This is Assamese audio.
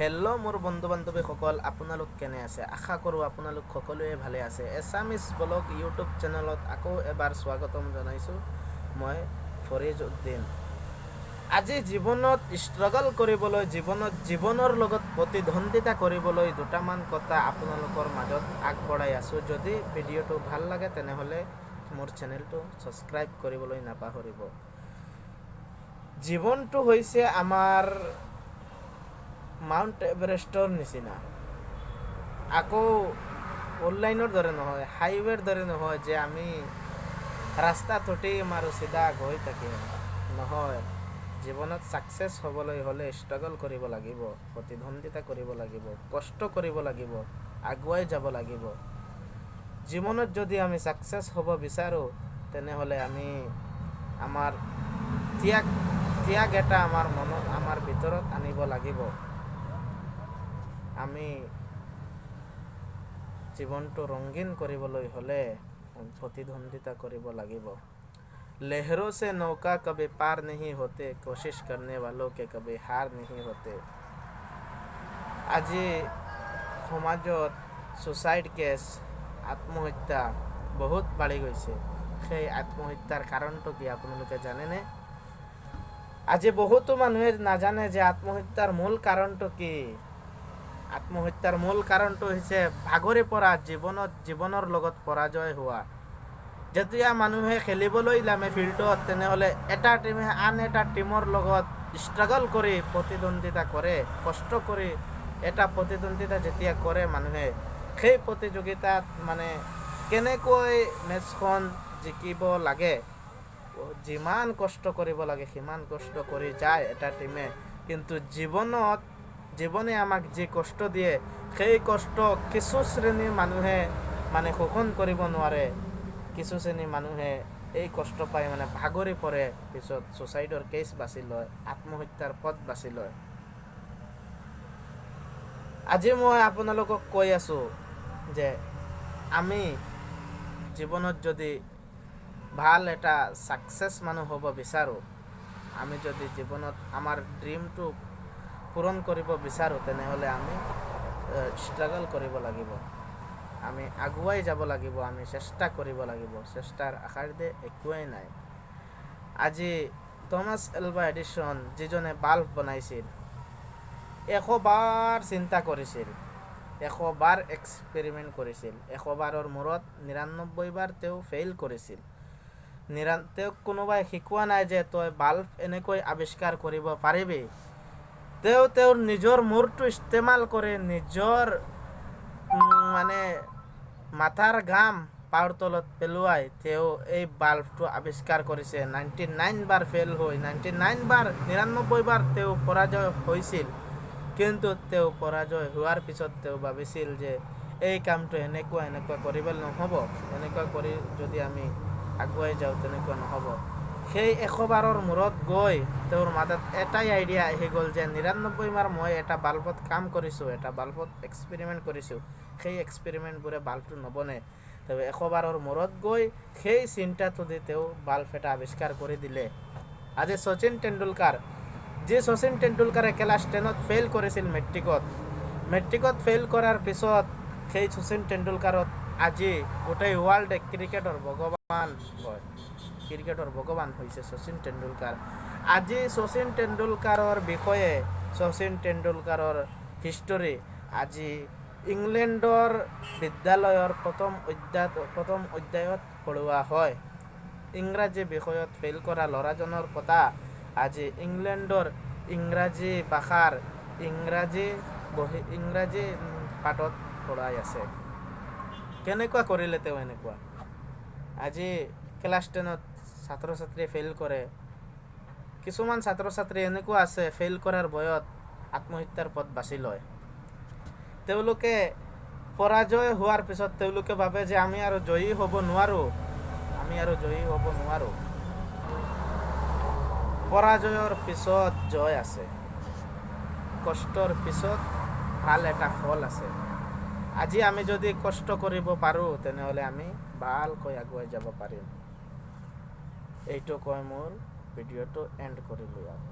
হেল্ল' মোৰ বন্ধু বান্ধৱীসকল, আপোনালোক কেনে আছে? আশা কৰোঁ আপোনালোক সকলোৱে ভালে আছে। এছামিছ ব্লগ ইউটিউব চেনেলত আকৌ এবাৰ স্বাগতম জনাইছোঁ। মই ফৰিজ উদ্দিন। আজি জীৱনত ষ্ট্ৰাগল কৰিবলৈ, জীৱনত জীৱনৰ লগত প্ৰতিদ্বন্দ্বিতা কৰিবলৈ দুটামান কথা আপোনালোকৰ মাজত আগবঢ়াই আছোঁ। যদি ভিডিঅ'টো ভাল লাগে, তেনেহ'লে মোৰ চেনেলটো ছাবস্ক্ৰাইব কৰিবলৈ নাপাহৰিব। জীৱনটো হৈছে আমাৰ মাউণ্ট এভাৰেষ্টৰ নিচিনা। আকৌ অনলাইনৰ দৰে নহয়, হাইৱেৰ দৰে নহয় যে আমি ৰাস্তাত উঠিম আৰু চিধা গৈ থাকিম। নহয়, জীৱনত ছাকচেছ হ'বলৈ হ'লে ষ্ট্ৰাগল কৰিব লাগিব, প্ৰতিদ্বন্দ্বিতা কৰিব লাগিব, কষ্ট কৰিব লাগিব, আগুৱাই যাব লাগিব। জীৱনত যদি আমি ছাকচেছ হ'ব বিচাৰোঁ, তেনেহ'লে আমি আমাৰ ত্যাগ এটা আমাৰ মনত, আমাৰ ভিতৰত আনিব লাগিব। আমি জীৱনটো ৰঙীন কৰিবলৈ হ'লে প্ৰতিদ্বন্দ্বিতা কৰিব লাগিব। लहरों से नौका कभी पार नहीं होते, कोशिश करने वालों के कभी हार नहीं होते। আজি সমাজত ছুচাইড কেছ, আত্মহত্যা বহুত বাঢ়ি গৈছে। সেই আত্মহত্যাৰ কাৰণটো কি আপোনালোকে জানেনে? আজি বহুতো মানুহে নাজানে যে আত্মহত্যাৰ মূল কাৰণটো কি। আত্মহত্যাৰ মূল কাৰণটো হৈছে ভাগৰি পৰা, জীৱনত জীৱনৰ লগত পৰাজয় হোৱা। যেতিয়া মানুহে খেলিবলৈ নামে ফিল্ডত, তেনেহ'লে এটা টীমে আন এটা টীমৰ লগত ষ্ট্ৰাগল কৰি প্ৰতিদ্বন্দ্বিতা কৰে, কষ্ট কৰি এটা প্ৰতিদ্বন্দ্বিতা যেতিয়া কৰে মানুহে, সেই প্ৰতিযোগিতাত মানে কেনেকৈ মেচখন জিকিব লাগে, যিমান কষ্ট কৰিব লাগে সিমান কষ্ট কৰি যায় এটা টীমে। কিন্তু জীৱনত জীৱনে আমাক যি কষ্ট দিয়ে, সেই কষ্ট কিছু শ্ৰেণীৰ মানুহে মানে শোষণ কৰিব নোৱাৰে। কিছু শ্ৰেণীৰ মানুহে এই কষ্ট পাই মানে ভাগৰি পৰে, পিছত ছুচাইডৰ কেছ বাছি লয়, আত্মহত্যাৰ পথ বাছি লয়। আজি মই আপোনালোকক কৈ আছোঁ যে আমি জীৱনত যদি ভাল এটা ছাকচেছ মানুহ হ'ব বিচাৰোঁ, আমি যদি জীৱনত আমাৰ ড্ৰিমটো পূৰণ কৰিব বিচাৰোঁ, তেনেহ'লে আমি ষ্ট্ৰাগল কৰিব লাগিব, আমি আগুৱাই যাব লাগিব, আমি চেষ্টা কৰিব লাগিব। চেষ্টাৰ অসাধ্য একোৱেই নাই। আজি থমাছ এলভা এডিছন, যিজনে বাল্ব বনাইছিল, 100 বাৰ চিন্তা কৰিছিল, 100 বাৰ এক্সপেৰিমেণ্ট কৰিছিল। 100 বাৰৰ মূৰত 99 বাৰ তেওঁ ফেইল কৰিছিল। তেওঁক কোনোবাই শিকোৱা নাই যে তই বাল্ব এনেকৈ আৱিষ্কাৰ কৰিব পাৰিবি। তেওঁ তেওঁৰ নিজৰ মূৰটো ইস্তেমাল কৰি, নিজৰ মানে মাথাৰ ঘাম পাউৰ তলত পেলোৱাই তেওঁ এই বাল্বটো আৱিষ্কাৰ কৰিছে। 99 বাৰ ফেইল হৈ, 99 বাৰ, 99 বাৰ তেওঁ পৰাজয় হৈছিল। কিন্তু তেওঁ পৰাজয় হোৱাৰ পিছত তেওঁ ভাবিছিল যে এই কামটো এনেকুৱা এনেকুৱা কৰিব নহ'ব, এনেকুৱা কৰি যদি আমি আগুৱাই যাওঁ, তেনেকুৱা নহ'ব। সেই 100 বাৰৰ মূৰত গৈ তেওঁৰ মাথাত এটাই আইডিয়া আহি গ'ল যে 99 বাৰ মই এটা বাল্বত কাম কৰিছোঁ, এটা বাল্বত এক্সপেৰিমেণ্ট কৰিছোঁ, সেই এক্সপেৰিমেণ্টবোৰে বাল্বটো নবনে। তেওঁ 100 বাৰৰ মূৰত গৈ সেই চিন্তাটো দি তেওঁ বাল্ব এটা আৱিষ্কাৰ কৰি দিলে। আজি শচীন টেণ্ডুলকাৰ, যি শচীন টেণ্ডুলকাৰে ক্লাছ 10ত ফেইল কৰিছিল মেট্ৰিকত, মেট্ৰিকত ফেইল কৰাৰ পিছত সেই শচীন টেণ্ডুলকাৰক আজি গোটেই ৱৰ্ল্ডে ক্ৰিকেটৰ ভগৱান কয়। ক্ৰিকেটৰ ভগৱান হৈছে শচীন টেণ্ডুলকাৰ। আজি শচীন টেণ্ডুলকাৰৰ বিষয়ে, শচীন টেণ্ডুলকাৰৰ হিষ্টৰী আজি ইংলেণ্ডৰ বিদ্যালয়ৰ প্ৰথম অধ্যায়ত পঢ়োৱা হয়। ইংৰাজী বিষয়ত ফেইল কৰা ল'ৰাজনৰ কথা আজি ইংলেণ্ডৰ ইংৰাজী ভাষাৰ ইংৰাজী বহি ইংৰাজী পাঠত পঢ়াই আছে। কেনেকুৱা কৰিলে তেওঁ এনেকুৱা? আজি ক্লাছ 10ত ছাত্ৰ ছাত্ৰীয়ে ফেইল কৰে। কিছুমান ছাত্ৰ ছাত্ৰী এনেকুৱা আছে, ফেইল কৰাৰ ভয়ত আত্মহত্যাৰ পথ বাছি লয়। তেওঁলোকে পৰাজয় হোৱাৰ পিছত তেওঁলোকে ভাবে যে আমি আৰু জয়ী হ'ব নোৱাৰোঁ, আমি আৰু জয়ী হ'ব নোৱাৰোঁ। পৰাজয়ৰ পিছত জয় আছে, কষ্টৰ পিছত ভাল এটা ফল আছে। আজি আমি যদি কষ্ট কৰিব পাৰোঁ, তেনেহ'লে আমি ভালকৈ আগুৱাই যাব পাৰিম। এইটো কৈ মোৰ ভিডিঅ'টো এণ্ড কৰিলোঁ ইয়াত।